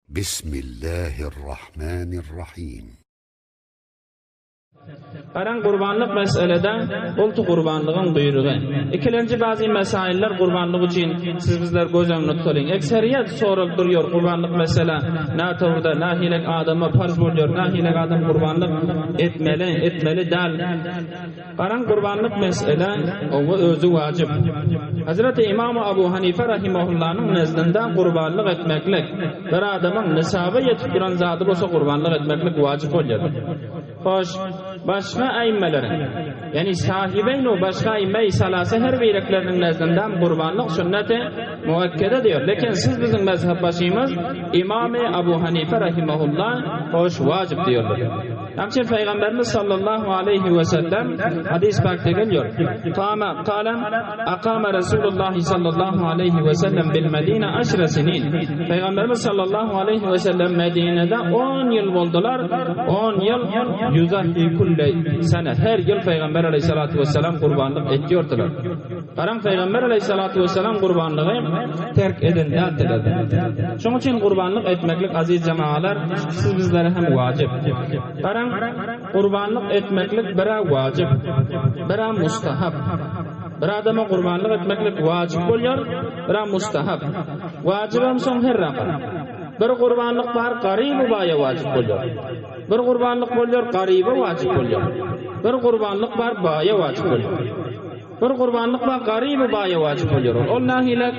Bismillahirrahmanirrahim. Garaň gurbanlyk meselede boldy gurbanlygyň buýrugy. Ikilenji bazy mesailler gurbanlyk üçin siz bizler göz öňünde tutalyň. Ekseriýet soralyp durýar gurbanlyk mesele nätogruda nähilek adama parz bolýar, nähilek adam gurbanlyk etmeli, etmeli däl. Garaň gurbanlyk mesele oňa özi wajyp. Hazreti Imam Abu Hanife rahimahullanyň nezdinde gurbanlyk etmeklik bir adamyň nisaba ýetip duran zady bolsa gurbanlyk etmeklik wajyp bolýar. Hoş, başga äimmeleriň, ýagny sahibeýn we başga äimme-i salasa her birekleriniň nezdinde hem gurbanlyk sünneti muakkede diýär. Lekin siz biziň mezhepbaşymyz Imamy Abu Hanife rahimahullah hoş wajyp diýerler. Näme üçin Pygamberimiz sallallahu aleýhi we sellem hadys pakda gelýär. Kama kala akama Resulullah sallallahu aleýhi we sellem bil Medine aşra sinin. Pygamberimiz sallallahu aleýhi we sellem Medinede 10 ýyl boldular. 10 ýyl ýuzahi kulle sene her ýyl Pygamber aleýhissalatu wesselam gurbanlyk etýärdiler. Garaň Pygamber aleýhissalatu wesselam gurbanlygy terk eden däldiler. Şonuň üçin gurbanlyk etmeklik aziz jemagalar siz bizlere hem wajyp. Garaň gurbanlyk etmeklik bira wajyp, bira mustahap. Bir adama gurbanlyk etmeklik wajyp bolýar, bira mustahap. Wajybam soň her rakam. Bir gurbanlyk bar garyby baýa wajyp bolýar. Bir gurbanlyk bolýar garyba wajyp bolýar. Bir gurbanlyk bar baýa wajyp bolýar. Bir gurbanlyk bar garyby baýa wajyp bolýar ol. Ol nähili?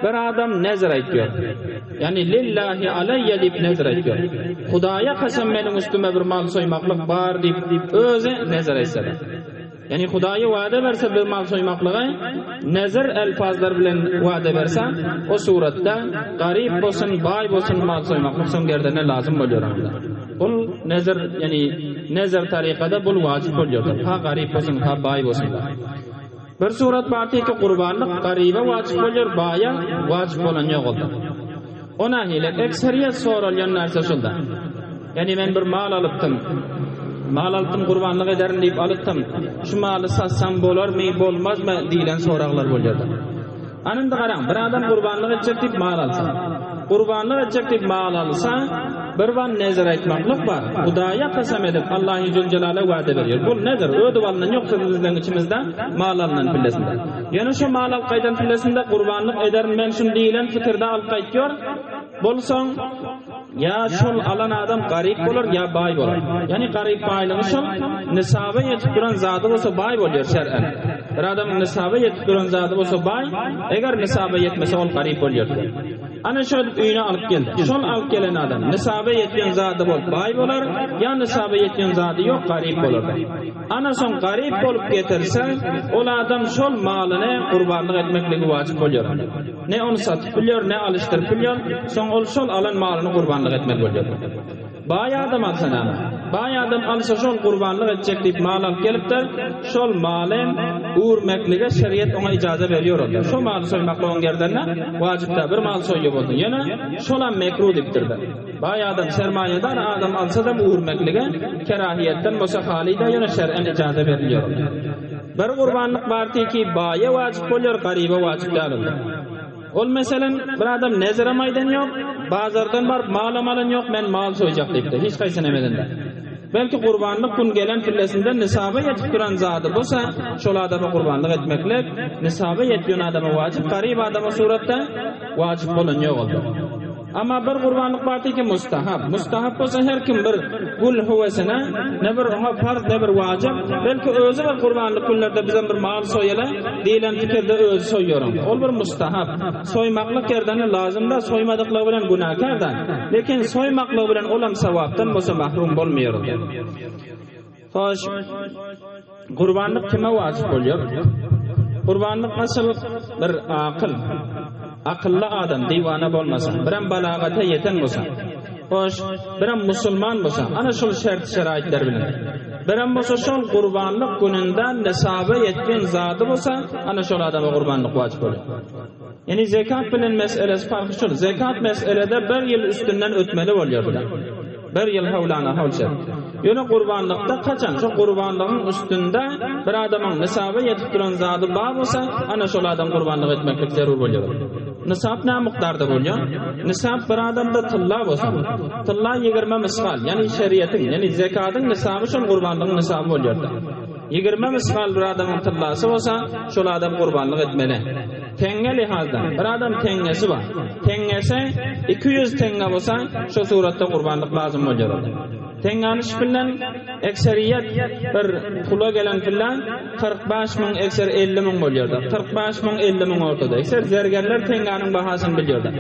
Bir adam nezr aýtýar. Ýagny lillahi alaýýa diýip nezr aýtýar. Hudaýa kasam meniň üstüme bir mal soýmaklyk bar diýip özi nezr aýtsa-da. Ýagny Hudaýa wada berse bir mal soýmaklygy nezr elpazlar bilen wada berse, o suratda garyp bolsun, baý bolsun mal soýmaklyk soň gerdene lazym bolýar onda. Bul nezr, ýagny nezr tarykada bul wajyp bolýardyr. Ha garyp bolsun, ha baý bolsun. Bir surat bardy ki gurbanlyk garyba wajyp bolýar, baýa wajyp bolan ýok olda. O nähili? Ekseriýet soralýan närse şulda. Ýagny men bir mal alypdym. Mal alypdym, gurbanlyk ederin diýip alypdym. Şu maly satsam bolarmy, bolmazmy diýlen soraglar bolýardy. Ana indi garaň, bir adam gurbanlyk etjek diýip mal alsa. Gurbanlyk etjek diýip mal alsa, bir wan nezir aýtmaklyk bar. Hudaýa kasam edip, Allahy Züljelala wada berýär. Bul nezir, ödüp alnan ýok siz bizleň içimizde mal alnan pillesinde. Ýöne şo mal alyp gaýdan pillesinde gurbanlyk ederin men şuny diýlen pikirde alyp gaýtýar. Bolsaň, Ýa şol alan adam garyp bolar, ýa baý bolar. Ýagny garyp baýlygy şol nisaba ýetip duran zady bolsa baý bolýar şer'en. Bir adamyň nisaba ýetip duran zady bolsa baý, eger nisaba ýetmese ol garyp bolýar. Ana şöýdüp öýüne alyp geldi. Şol alyp gelen adam nisaba ýetýän zady bolup baý bolar, ýa nisaba ýetýän zady ýok garyp bolar. Ana soň garyp bolup getirse, ol adam şol malyny gurbanlyk etmekligi wajyp bolýar. Ne ony satyp bilýär, ne alyşdyryp bilýär, soň ol şol alan malyny gurbanlyk etmeli bolýar. Baý adam alsa näme? Baý adam alsa şol gurbanlyk etjek diýip mal alyp gelipdir, şol maly üwürmeklige şeriýet oňa ijaza berýär onda. Şo maly soýmaklyk oň gerdenine wajyp däl, bir mal soýýa bolsun. Ýöne şolam mekruh diýipdir-de. Baý adam, sermaýadar adam alsadam üwürmeklige kerahiýetden bolsa halyda, ýöne şer'en ijaza berilýär onda. Bir gurbanlyk bardy ki, baýa wajyp bolýar, garyba wajyp däl onda. Ol meselem, bir adam nezirem aýdan ýok, bazardan baryp malam alan ýok, men mal soýjak diýipdir, hiç haýsy nemeden-de. Belki gurbanlyk gün gelen pillesinde nisaba ýetip duran zady bolsa, şol adama gurbanlyk etmeklik nisaba ýetýän adama wajyp, garyp adama suratda wajyp bolan ýok onda. Amma bir gurbanlyk bardy ki mustahap. Mustahap bolsa her kim bir gul höwesine, ne bir oňa farz, ne bir wajyp, belki özi bir gurbanlyk günlerde bizem bir mal soýaly diýlen pikirde özi soýýar onda. Ol bir mustahap. Soýmaklyk gerdene lazym-da, soýmadyklygy bilen günäkär-de. Lekin soýmaklygy bilen olam sawapdan bolsa mahrum bolmaýar onda. Hoş, gurbanlyk kime wajyp bolýar? Gurbanlyk asyl bir akyl, akylly adam, diwana bolmasa, birem balagata ýeten bolsa, hoş, birem musulman bolsa, ana şol şert-şeraýtlar bilen. Birem bolsa şol gurbanlyk gününde nisaba ýetgen zady bolsa, ana şol adama gurbanlyk wajyp bolýar. Ýani zekat bilen meselesi parhy şul, zekat meselede bir ýyl üstünden ötmeli bolýar. Bir ýyl hawlana hawça. Ýöne gurbanlykda kaçan şo gurbanlygyň üstünde bir adamyň nisaba ýetip duran zady bar bolsa, ana şol adam gurbanlyk etmeklik zerur bolýar. Nisap nä mukdarda bolýar? Nisap bir adamda tylla bolsa, tylla 20 misgal, ýagny şeriatyň, ýagny zekadyň nisaby şol gurbanlygyň nisaby bolýar-da. 20 misgal bir adamyň tyllasy bolsa, şol adam gurbanlyk etmeli. Teňňe lihazdan, bir adam teňňesi bar. Teňňesi 200 teňňe bolsa, şo suratda gurbanlyk lazym bolýar. Teňňäni bilen ekseriýet bir pula gelen pula 45 müň ekser 50 müň bolýardy. 45 müň 50 müň ortada. Ekser zergerler teňňäniň bahasyny bilýärdi.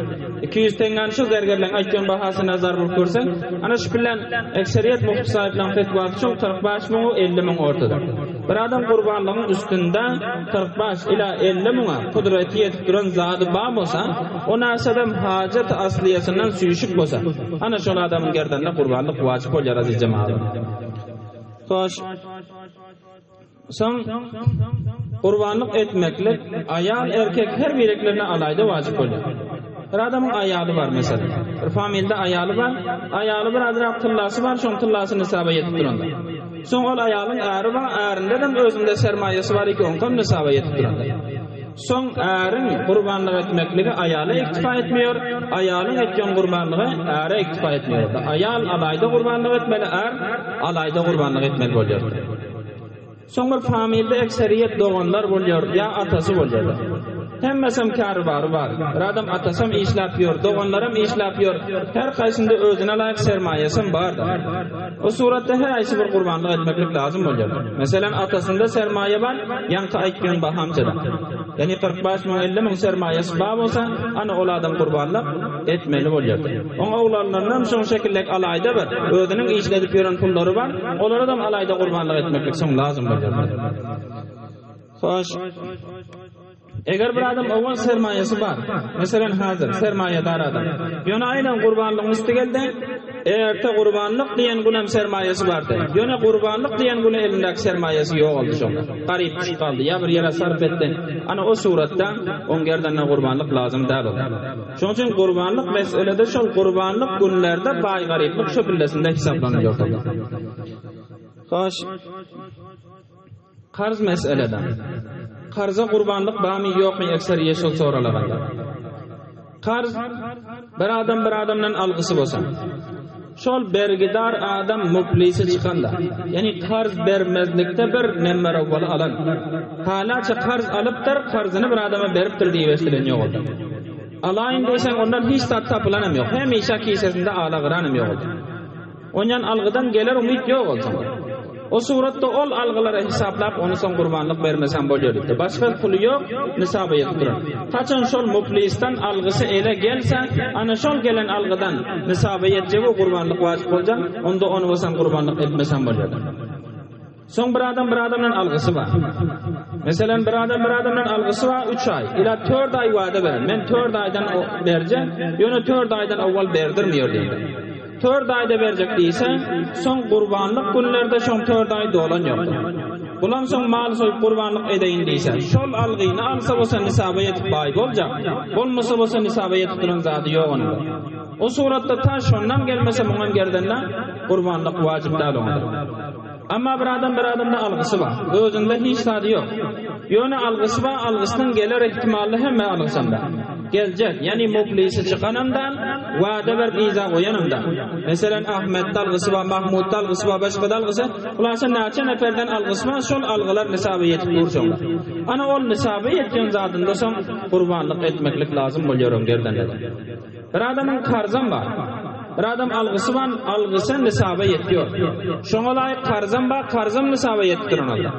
200 teňňäni şu zergerleň aýtýan bahasyna nazar bolup görseň, ana şu bilen ekseriýet muhti sahiplaryň fetwasy üçin 45 müň 50 müň ortada. Bir adam gurbanlygyň üstünde 45 ila 50 müňe kudraty ýetip duran zady bar bolsa, o narsadam hajat aslyýasyndan süýşük bolsa, ana şol adamyň gerdenine gurbanlyk wajyp bolýar aziz jemagat. Hoş. Soň gurbanlyk etmeklik aýal erkek her bireklerine alaýda wajyp bolýar. Bir adamyň aýaly bar meselem. Bir familide aýaly bar, aýaly bir azrak tyllasy bar, şoň tyllasy nisaba ýetip duranda. Soň ol aýalyň äri bar, ärindedem özünde sermaýasy bar iki oňkam nisaba ýetip duranda. Soň äriň gurbanlyk etmekligi aýala iktifa etmeýär, aýalyň etýän gurbanlygy äre iktifa etmeýär. Aýal alaýda gurbanlyk etmeli, är alaýda gurbanlyk etmeli bolýar. Soň bir familide ekseriýet doganlar bolýar, ýa atasy bolýar. Hemmesem käribary bar. Bir adam atasam işläp ýör, doganlaram işläp ýör. Her haýsynda özüne laýyk sermaýasam bardyr. O suratda her haýsy bir gurbanlyk etmeklik lazym bolýar. Meselem, atasynda sermaýa bar, ýaňky aýtýan bahamçada. Ýagny 45 müň, 50 müň sermaýasy bar bolsa, ana ol adam gurbanlyk etmeli bolýar. Oň oglanlarynam şoň şekillek alaýda bir, özüniň işledip ýören pullary bar, olaradam alaýda gurbanlyk etmeklik soň lazym bolýar. Hoş. Eger bir adam owal sermaýasy bar, meselen hazir sermaýadar adam, ýöne aýnan gurbanlygyň üsti geldi, erte gurbanlyk diýen günem sermaýasy bardy, ýöne gurbanlyk diýen güni elindäki sermaýasy ýogaldy şonda, garyp düşüp galdy, ýa bir ýere sarp etdi, ana o suratda oň gerdenine gurbanlyk lazym däl ol. Şonuň üçin gurbanlyk meselede şol gurbanlyk günlerde baý-garyplyk şo pillesinde hisaplanylýar. Hoş. Karz meselede. Karza gurbanlyk bamy ýokmy ekseriýe şol soralaganda. Karz bir adam bir adamdan algysy bolsa. Şol bergidar adam muplisi çykanda, ýagny karz bermezlikde bir nemmerowwaly alan. Halaça karz alypdyr, karzyny bir adama beripdir diýip eşdilen ýok olda. Alaýyn diýseň ondan hiç zat tapylanam ýok. Hemişe kisesinde ala gyranam ýok olda. Ondan algydan geler umyt ýok olsoň. O suratda ol algylara hisaplap ony soň gurbanlyk bermesem bolýar diýipdir. Başga puly ýok, nisaba ýetip duran. Haçan şol muflisden algysy ele gelse, ana şol gelen algydan nisaba ýetjegi gurbanlyk wajyp boljak, onda ony bolsam gurbanlyk etmesem bolýar. Soň bir adam bir adamdan algysy bar. Meselem bir adam bir adamdan algysy bar 3 aý ila 4 aý wada beren. Men 4 aýdan berjek, ýöne 4 aýdan owal berdirmiýor diýdi. 4 aýda berjek diýse, soň gurbanlyk günlerde şoň 4 aý dolan ýokdur. Bulam soň mal soýup gurbanlyk edeýin diýse, şol algyny alsa bolsa nisaba ýetip baý boljak, bolmasa bolsa nisaba ýetip duran zady ýok onuň. O suratda ta şondan gelmese muňam gerdenine gurbanlyk wajyp däl oňa. Amma bir adam bir adamda algysy bar. Özünde hiç zady ýok. Ýöne algysy bar, algysynyň geler ihtimally hemme algysanda. Geljek, ýagny muflisi çykanam dal, wada berip yza goýanam dal. Meselen Ahmetde algysy bar, Mahmutda algysy bar, başgada algysy, hulasa näçe neferden algysy bar, şol algylar nisaba ýetip dur şoňda. Ana ol nisaba ýetýän zadynda soň gurbanlyk etmeklik lazym bolýar oň gerdenine. Bir adamyň karzam bar. Bir adam algysy bar, algysy nisaba ýetýär. Şoňa laýyk karzam bar, karzam nisaba ýetip duran onda.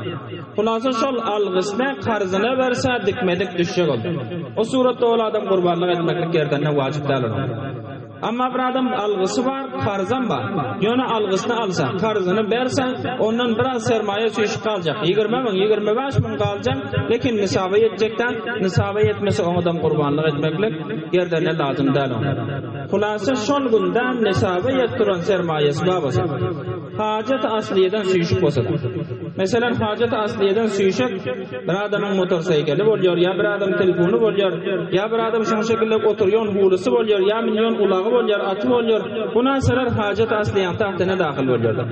Hulasa şol algysyna karzyna berse dikme-dik düşjek oldy. O suratda ol adam gurbanlyk etmeklik gerdenine wajyp däl onuň. Amma bir adam algysy bar, karzam bar. Ýöne algysyny alsa, karzyny berse, ondan biraz sermaýa süýşüp galjak. 20 müň, 25 müň galjak, lekin nisaba ýetjek däl. Nisaba ýetmese oňadam gurbanlyk etmeklik gerdene lazym däl oňa. Hulasa şol günden nisaba ýetip duran sermaýasy bar bolsa, hajat aslyýeden süýşük bolsa-da. Meselem, hajat aslyýeden süýşük bir adamyň motorsaýkeli bolýar, ýa bir adam telefony bolýar, ýa bir adam şoň şekilde oturýan hulusy bolýar, ýa münýän ulagy bolýar, aty bolýar. Bu narsalar hajat aslyýaň tagtyna dahyl bolýar-da.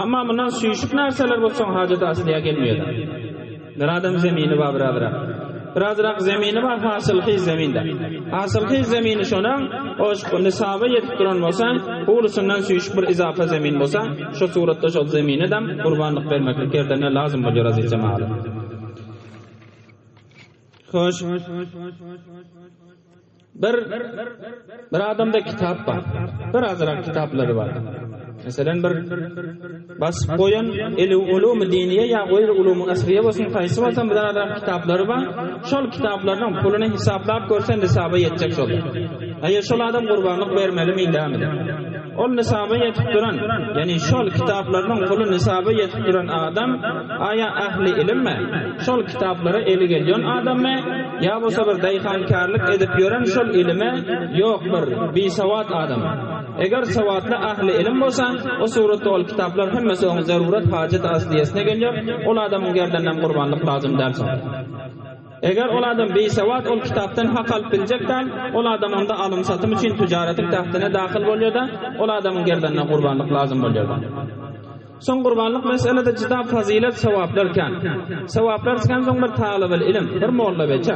Amma mundan süýşük narsalar bolsa hajat aslyýa gelmeýär. Bir adam zemini bar biradara. Birazrak zemini bar, hasylhyz zeminde. Hasylhyz zemini şonuň, hoş, nisaba ýetip duran bolsa, howlusyndan süýşüp bir izafa zemin bolsa, şo suratda şol zemine-de gurbanlyk bermeklik gerdene lazym bolýar aziz jemagat. Hoş. Bir bir adamda kitap bar. Bir azrak kitaplary bar. Meselen bir basyp goýan eli ulum diniýe ýa goýr ulum asriýe bolsun haýsy bolsa bir azrak kitaplary bar. Şol kitaplarynyň puluny hisaplap görsen nisaba ýetjek şol. Aýa şol adam gurbanlyk bermelimi dämi? Ol nisaba ýetip duran, ýagny şol kitaplarynyň puly nisaba ýetip duran adam aýa ähli ilimmi? Şol kitaplara eli gelýän adammy? Ýa bolsa bir daýhankärlik edip ýören şol ilime ýok bir bisowat adam. Eger sowatly ähli ilim bolsa, o suratda ol kitaplar hemmesi oň zarurat hajat aslyýesine gelýär, ol adamyň gerdeninem gurbanlyk lazym däl soň. Eger ol adam bisowat ol kitapdan hak alyp biljek däl, ol adam onda alym-satym üçin tüjaretiň tähtine dahyl bolýar-da, ol adamyň gerdenine gurbanlyk lazym bolýar-da. Soň gurbanlyk meselede juda fazylet sogaplar kän. Sogaplar çykan soň bir talybyl ilim, bir molla beçe.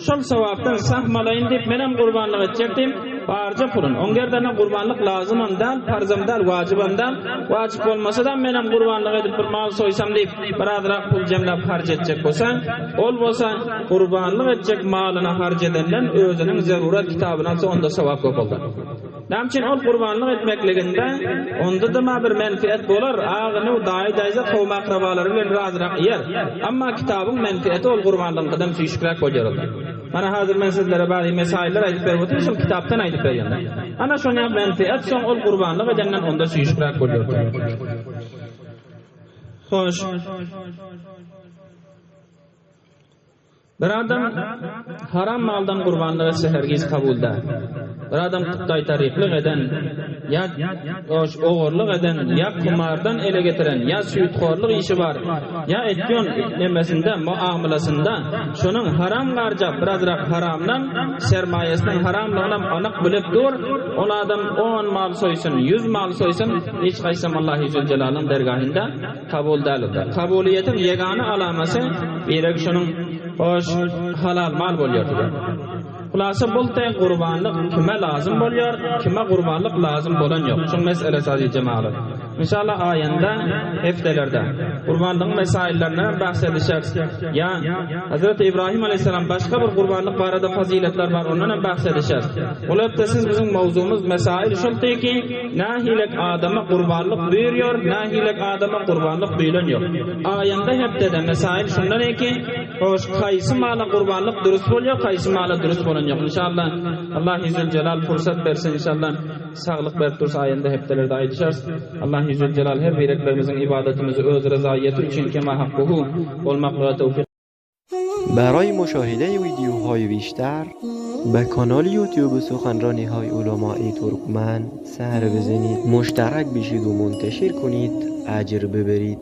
Şol sogapdan sahm alaýyn diýip menem gurbanlyk etjek diýip, barja pulun. Oň gerdenine gurbanlyk lazymam däl, parzam däl, wajybam däl. Wajyp bolmasa-da menem gurbanlyk edip bir mal soýsam diýip, birazrak pul jemläp harç etjek bolsa, ol bolsa gurbanlyk etjek malyny harç edenden özüniň zerurat kitabyny alsa onda sogap köp bolar. Näme üçin ol gurbanlyk etmekliginde onda-da bir menfiet bolar, agyny daýy-daýza kowum-akrabalary bilen razyrak iýer. Emma kitabyň menfieti ol gurbanlygyňkydan süýşükräk bolýar onda. Mana hazir men sizlere bary mesailler aýdyp berip otyryn, şol kitapdan aýdyp berýän. Ana şonýa menfiet soň ol gurbanlyk edenden onda süýşükräk bolýar. Hoş. Bir adam haram maldan gurbanlyk etse hergiz kabul däl. Bir adam tutdaýtaryplyk eden, ýa ogurlyk eden, ýa kumardan ele getiren, ýa süýthorluk işi bar, ýa etýon nemesinde, muamalasynda şonuň haram garjap, birazrak haramdan sermaýasynyň haramlygynam anyk bilip dur, ol adam on mal soýsun, ýüz mal soýsun, hiç haýsam Allahy Züljelalyn dergahynda Kabul däldir. Kabulyýetiň ýegana alamaty birek şonuň hoş, halal mal bolýar diýýär. Hulasa bul te gurbanlyk kime lazym bolýar, kime gurbanlyk lazym bolan ýok. Şuň meselesi aziz jemagat. Inşallah aýynda, hepdelerde gurbanlygyň mesaillerinden hem bahs edişeris. Ýa Hazreti Ibrahim aleyhisselam başga bir gurbanlyk barada fazyletler bar, ondan hem bahs edişeris. Ol hepde siz biziň mowzugymyz mesail şul ki, Nähilek adama gurbanlyk buýurýar, nähilek adama gurbanlyk buýlan ýok. Aýanda hepdede mesail şundan eki, hoş kaýsy mala gurbanlyk dürüst bolýar, kaýsy mala dürüst bolan ýok. Inşallah Allahy Züljelal pursat berse inşallah saglyk berip dursa aýanda hepdelerde aýdyşarys. Allahy Züljelal her bireklerimiziň ibadatymyzy öz rezaýeti üçin kema hakkuhu bolmaklyga towfik برای مشاهده ویدیوهای بیشتر به کانال یوتیوب سخنرانی های علمای ترکمن سر بزنید مشترک بشید و منتشر کنید اجر ببرید.